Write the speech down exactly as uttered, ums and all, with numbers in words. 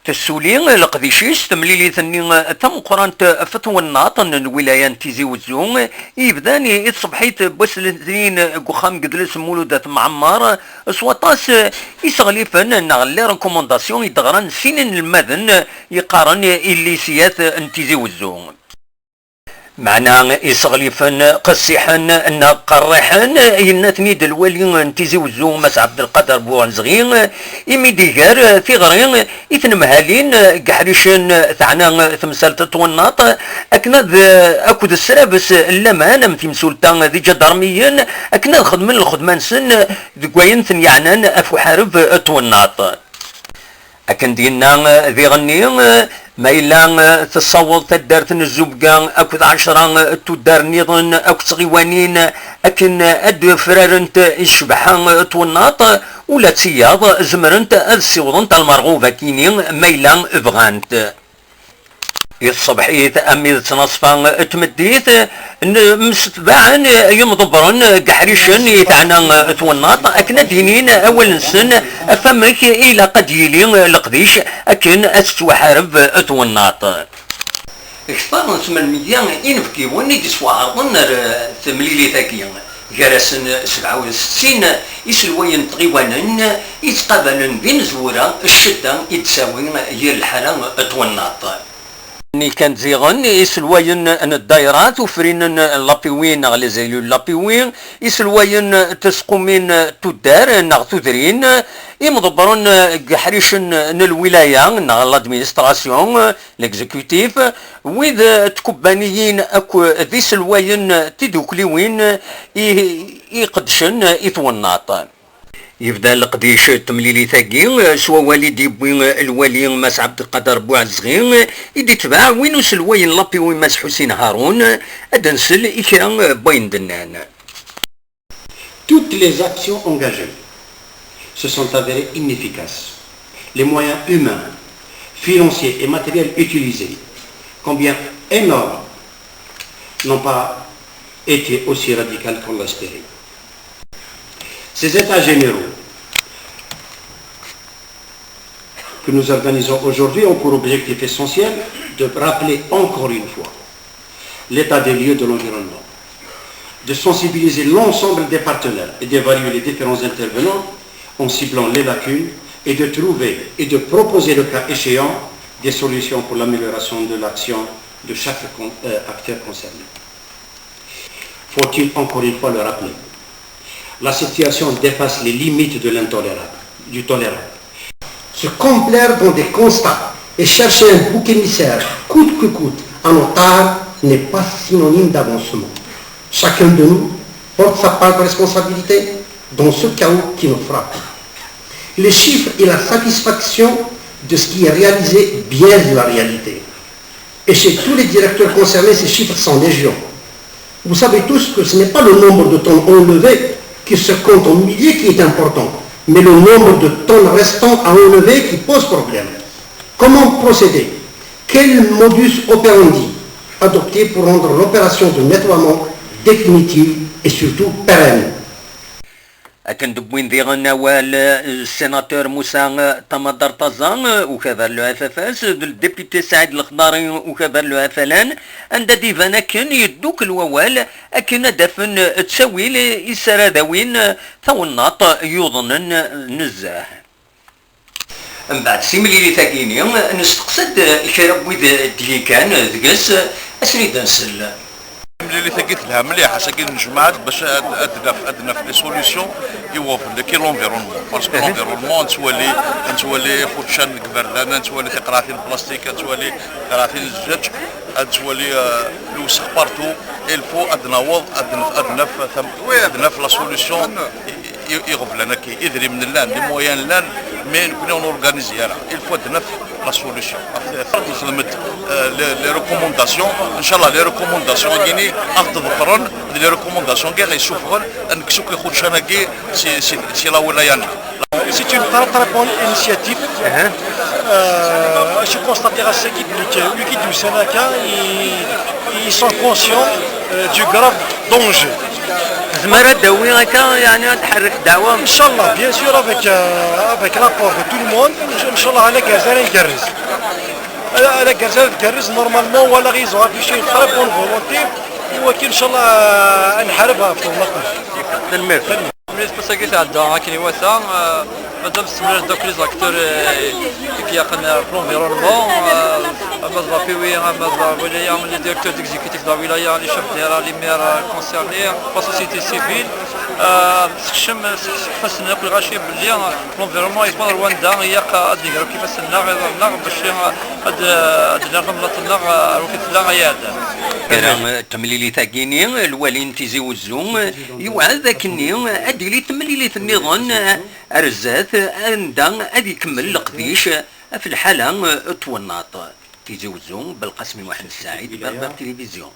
Tessuli leqdic-is temlilit-nni tameqqrant f twennaḍt n lwilaya n Tizi Wezzu, yebdan i tṣebḥit n wass n letnin deg uxxam n yedles Mulud At Mɛemmer, s waṭas iseɣlifen neɣ les recommandations i d-ɣran sin inelmaden yeqqaren i llisiyat n Tizi Wezzu. Meɛna iseɣlifen qessiḥen neɣ qerriḥen, yenna-ten-id lwali n Tizi Wezzu Mass Ɛebdelqader Buɛezɣi, imi d-iger tiɣri i tnemhalin deg Ḥricen, teɛna temsalt n twennaḍt, akken ad, akked srabes n laman am timsulta d iǧadarmiyen, akken ad xedmen lxedma-nsen deg wayen ten-yeɛnan ɣef uḥareb n twennaḍt. Akken d-yenna diɣenni, ma yella tessaweḍ taddart n Zzubga akked ɛecra n tuddar nniḍen akked tɣiwanin akken ad d-frarent i ccbaḥa n twennaḍt, ula d tiyaḍ zemrent ad ssiwḍent ɣer lmerɣub akini ma yella bɣant. I tṣebḥit, am d ttnaṣfa n tmeddit, n-, msetbaɛen yimḍebbren deg Ḥricen i teɛna twennaḍt akken ad d-inin awal-nsen ɣef wamek i ilaq ad d-yili leqdic akken ad tettwaḥareb twennaḍt. Kter n tmenmiyya inebgiwen i d-iswaɛerḍen ar temlilit-agi. Gar-asen sebɛa u settin iselwayen n tɣiwanin yettqabalen d imezwura ccedda i d-tawi yir lḥala n twennaḍt. Nni kan ziɣen iselwayen n ddayra, tufrinin n l'A P W neɣ les élus de l'A P W, iselwayen n tesqumin n tuddar neɣ tudrin, imḍebbren deg iḥricen n lwilaya neɣ l'administration, l'exécutif, wid n tkubbaniyin akked iselwayen n tidukliwin i, i iqeddcen i twennaḍt. Yebda leqdic n temlilit-agi s wawal i d-yewwi lwali Mass Ɛebdelqader Buɛezɣi, i d-itbeɛ win uselway n l'A P W Mass Ḥusin Harun, ad d-nsel i kra n wayen d-nnan. Toutes les actions engagées se sont avérées inefficaces. Les moyens humains, financiers et matériels utilisés, combien énormes, n'ont pas été aussi radicales qu'on l'espérait. Ces états généraux que nous organisons aujourd'hui ont pour objectif essentiel de rappeler encore une fois l'état des lieux de l'environnement, de sensibiliser l'ensemble des partenaires et d'évaluer les différents intervenants en ciblant les lacunes et de trouver et de proposer le cas échéant des solutions pour l'amélioration de l'action de chaque con- euh, acteur concerné. Faut-il encore une fois le rappeler ? La situation dépasse les limites de l'intolérable, du tolérable. Se complaire dans des constats et chercher un bouc émissaire coûte que coûte à nos tares n'est pas synonyme d'avancement. Chacun de nous porte sa part de responsabilité dans ce chaos qui nous frappe. Les chiffres et la satisfaction de ce qui est réalisé biaisent la réalité. Et chez tous les directeurs concernés, ces chiffres sont légion. Vous savez tous que ce n'est pas le nombre de tonnes enlevées qui se compte en milliers qui est important, mais le nombre de tonnes restant à enlever qui pose problème. Comment procéder ? Quel modus operandi adopter pour rendre l'opération de nettoiement définitive et surtout pérenne ? Akken d-wwin diɣen awal, eh, sénateur Moussa, eh, Tamader Taza, eh, ukabar le F F S, d le député Saïd Lexdari, ukabar le F L N, anda d-iban akken yeddukel wawal akken ad d-afen, eh, ttawil, eh, i s ara d-awin, eh, tawennaḍt yuḍnen, eh, nezzeh. Mbeɛd timlilit-agi-nni, nesteqsa-d kra n wid d-yekkan deg-s, ad sen-id-nsel. Timlilit-agi telha mliḥ, ass-agi nejmeɛ-d bac ad, ad naf, ad naf les solutions i uɣbel, qui l'environnement. Parce que l'environnement, ad nettwali, ad nettwali ixuccan deg iberdan, ad nettwali tiqraɛtin n plastik, ad nettwali tiqraɛtin n zzǧaǧ, ad nettwali, euh, lewsex partout. Il faut ad naweḍ, ad naf, ad naf, tam- ad naf la solution. I, i, iɣeblan-agi, idrimen llan, les moyens llan, mais nekkni ur norganizi ara. Il faut ad naf la solution. Nexdem-d, euh, les, les recommandations, ncallah les recommandations-agi ad ḍefren, d les recommandations-agi ad yessufɣen ad nekkes akk ixuccan-agi si, si, si la wilaya-nneɣ. C'est une très très bonne initiative. Euh, je constate à ce qui, qui, qui du Sénat, ils, ils sont conscients, euh, du grave danger. Tezmer ad d-tawi akka, yeɛni ad tḥerrek ddeɛwa. Inchallah, bien sûr, avec, euh, avec l'apport de tout le monde, inchallah, ala gerz ara ngerrez. Ala gerz ara tgerrez, normalement, walaɣ ils ont affiché une très bonne volonté, i wakken, inchallah, ad nḥareb ɣef temnaḍt. Tanemmirt. Mliḥ, ass-agi tɛedda akken iwata, euh, madame tessemlal-d akk les acteurs, euh, i ilaqen, euh, ɣef l'environnement, euh, ama d la P W, ama d la wilaya, ama d le directeur exécutif de la wilaya, les chefs de la, les maires, euh, concernés, la société civile, euh, sekcem, sekcem-asen akk lɣaci belli, euh, l'environnement yewweḍ ar wanda ilaq ad d-negrew ifassen-nneɣ, iḍarren-nneɣ, bac, euh, ad, ad nerr tamnaḍt-nneɣ, euh, ar wakk tella ay iɛeddan. Kra n temlilit-agi-nni, lwali n Tizi Wezzu, yewɛed akkenni ad d-tili temlilit nniḍen ar zdat, anda ad ikemmel leqdic ɣef lḥala n twennaḍt. Tizi Wezzu, Belqasem Muḥend Saɛid, Berbère Télévision.